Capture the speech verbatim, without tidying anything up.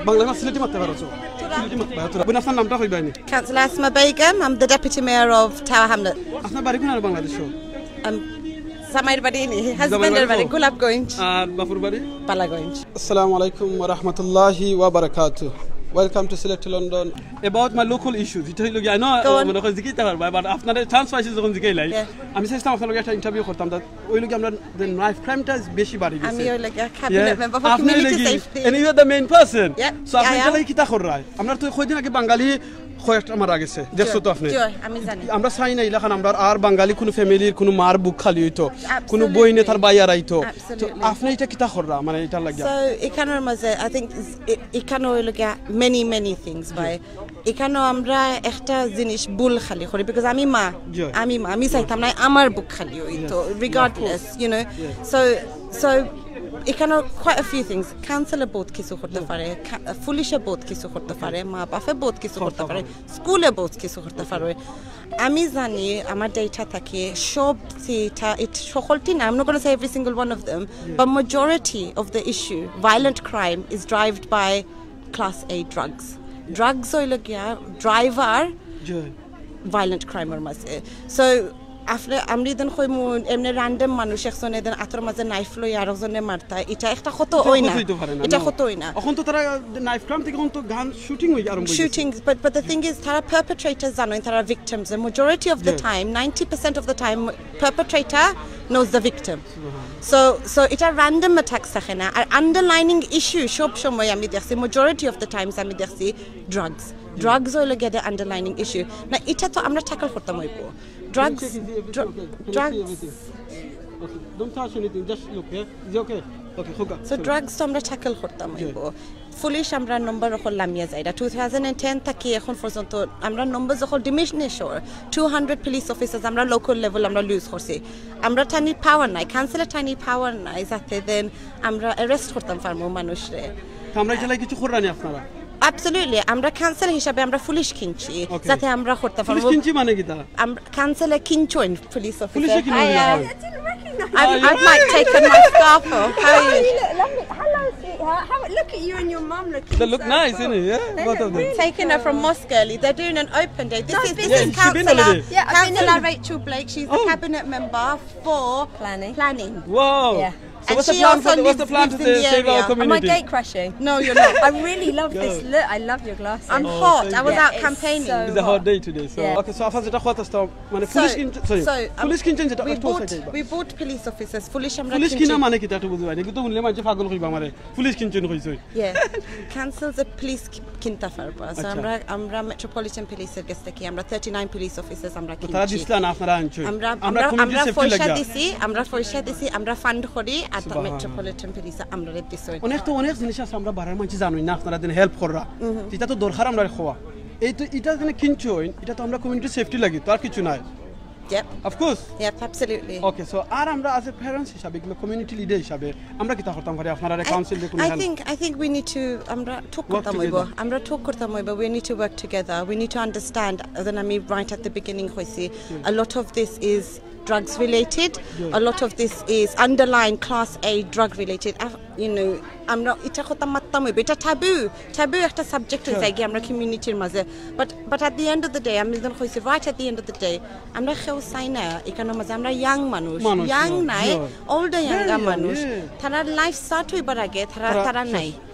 বাংলা না সিলেটি মাততে পারো তো? সিলেটি মাততে পারো তো? বোন, আপনার নামটা কইবা নি? Councillor Asma Begum, I'm the Deputy Mayor of Tower Hamlet. আপনার বাড়ি কোন আর বাংলাদেশো? Um, জামাইর বাড়ি নি, husband-এর বাড়ি বাড়ি কোন? গোলাপগঞ্জ। আর বাপুর বাড়ি? পালাগঞ্জ। আসসালামু আলাইকুম ওয়া রাহমাতুল্লাহি ওয়া বারাকাতুহু। Welcome to Sylhet to London. About my local issues, এটা হইল গিয়া, I know, Go on. মনে করি জিকাইতা পারবা, but আপনারে chance পাইছি যখন জিকাইলাই, Yeah. আমি চাইছিলাম আপনার লগে একটা interview করতাম, তা ওই লগে আমরা the knife crime-টা বেশি বাড়ি গেছে। আমি ওই লগে cabinet Yeah. member for আপনি হইল community কি, safety. And you are the main person. Yeah, So আপনি I am. এটা লাগি কিতা কররায়? আমরা তো কয়দিন আগে বাঙালি কয়েকটা মারা গেছে, দেখছো তো আপনি? Sure, আমি জানি। আমরা চাই না ইলাখান আমরা আর বাঙালি কোনো family-র কোনো মার বুক খালি হইতো, কোনো Absolutely. বইনে তার ভাই হারাইতো। তো Absolutely. আপনি এটা কিতা কররা, মানে এটা লাগিয়া? So, এখানোর মাঝে, I think, এ-, এখানো হইল গিয়া many, many things, ভাই। এখানো আমরা একটা জিনিস ভুল খালি করি, because আমি মা, জি। আমি মা, আমি চাইতাম না আমার বুক খালি হইতো, Yes, yeah, of course. regardless, you know. Yeah. So, so এখানো quite a few things. Council-এ বহুত কিছু করতে পারে, পুলিশে বহুত কিছু করতে পারে, মা বাপে বহুত কিছু করতে পারে, স্কুলে বহুত কিছু করতে পারে। আমি জানি আমার data থাকে সব, সেটা, it সকলটি না, I'm not gonna say every single one of them, but majority of the issue, violent crime, is driven by class A drugs. Drugs হইল গিয়া driver জি। violent crime-এর মাঝে। So, আপনি, আমি দিন কইমু, এমনি random মানুষ একজনে দিন আতর মাঝে knife লই আর একজনে মারতা, এটা একটা কত এটা হয় না। হইতে পারে না, এটা no। হতই না। এখন তো তারা knife crime থেকে এখন তো gun shooting হই আরম্ভ হইছে। Shootings, but, but the thing is, তারা perpetrator জানো, তারা victims। The majority of the Yeah. time, ninety percent of the time, perpetrator knows the victim. So, so এটা random attacks থাকে না। আর underlining issue সব সময় আমি দেখছি, majority of the times আমি দেখছি drugs। Drugs হইল গিয়া the underlining issue। না, এটা তো আমরা tackle করতাম হইব। Drugs, Can you check, is everything dru-, okay? Can you see drugs। Everything? Okay, don't touch anything, just look, yeah? Is it okay? Okay, hookah, So, sorry. Drugs তো আমরা tackle করতাম জি। হইব। পুলিশ আমরা নম্বর অকল লামিয়া যাইরা। Two thousand and ten থাকি এখন পর্যন্ত আমরা নম্বর যখন diminish or, two hundred police officers আমরা local level আমরা lose করছি। আমরা টানি power নাই, council-এ টানি power নাই, যাতে then আমরা arrest করতাম পারমু মানুষরে। তো আমরা ইটা লাগি কিছু কররা নি আপনারা? Absolutely, আমরা council হিসাবে আমরা পুলিশ কিনছি, Okay. যাতে আমরা করতে পুলিশ পারমু। কিনছি মানে কিতা? আমরা council-এ কিনছইন পুলিশ পুলিশে officer। কিনছইন Hi, না uh, হয়? I, I've, I've, like, taken my scarf off. How are you? You look lovely. Hello, sweetheart. How, look at you and your mum looking They look so nice, good. Innit? Yeah, They both look of them. Really Taking her from good. Mosque early. They're doing an open day. This No, is, this this Yeah, is she been councillor, already. Yeah, I've been in councillor the Rachel Blake. She's the Oh. cabinet member for Planning. planning. Wow. Yeah. So And what's the she plan also for the, what's the lives, plan lives to in the, the save our area. Am I community? Gate crashing? No, you're not. I really love this Go. look. I love your glasses. I'm Oh, hot. thank I was you. out Yeah, it's campaigning. so It's a hot hot. day today, so Yeah. Okay, so আফা যেটা কথা তো মানে So, police কিনছে, sorry, so, um, police কিনছেন যেটা we কষ্ট bought, হচ্ছে we bought police officers. Police আমরা পুলিশ কিনছি। কিনা মানে কিতা একটু বুঝি পাই না, কিন্তু শুনলে মানুষ পাগল কইবা আমারে। পুলিশ কিনছেন কইছো। Yeah. Council যে পুলিশ কি-, কিনতে পারবা। So আচ্ছা। আমরা, আমরা Metropolitan Police-এর কাছ থেকে আমরা thirty-nine police officers আমরা তো তারা কিনছি। দিছলা না, আপনারা আনছো? আমরা, আমরা আমরা, community আমরা safety পয়সা লাগিয়া। দিছি, আমরা পয়সা দিছি, আমরা fund করি, আর তো সুবহানাল্লাহ। Metropolitan Police-এ আমরা দিছি। অনেক তো অনেক জিনিস আছে আমরা বাড়ার মাঝে জানি না, আপনারা দিন help কররা। এটা তো দরকার আমরা খোয়া। এই তো এটা যেন কিনছো, এটা তো আমরা community safety লাগি, তো আর কিছু নাই। Yep. Of course. Yep, absolutely. Okay, so আর আমরা as a parents হিসাবে, কিংবা community leader হিসাবে, আমরা কিতা করতাম পারি আপনারা I, council দিয়ে কোনো I help? think, I think we need to, আমরা talk Work করতাম হইব। together. আমরা talk করতাম হইব। We need to work together. We need to understand, then আমি right at the beginning কইছি, a lot of this is drugs related. Yeah. A lot of this is underlying class A drug related. Ah, you know, আমরা এটা কথা মাততাম হইব। এটা taboo, taboo একটা subject হয়ে Sure. যায় গিয়ে আমরা community-র মাঝে। But, but at the end of the day, আমি যখন কইছি, right at the end of the day, আমরা কেউ চাই না এখানোর মাঝে, আমরা young মানুষ, মানুষ, young yeah, নাই, yeah. Older young Yeah, yeah, মানুষ, yeah. তারা life start হইবার আগে তারা, তারা তারা নাই। শেষ।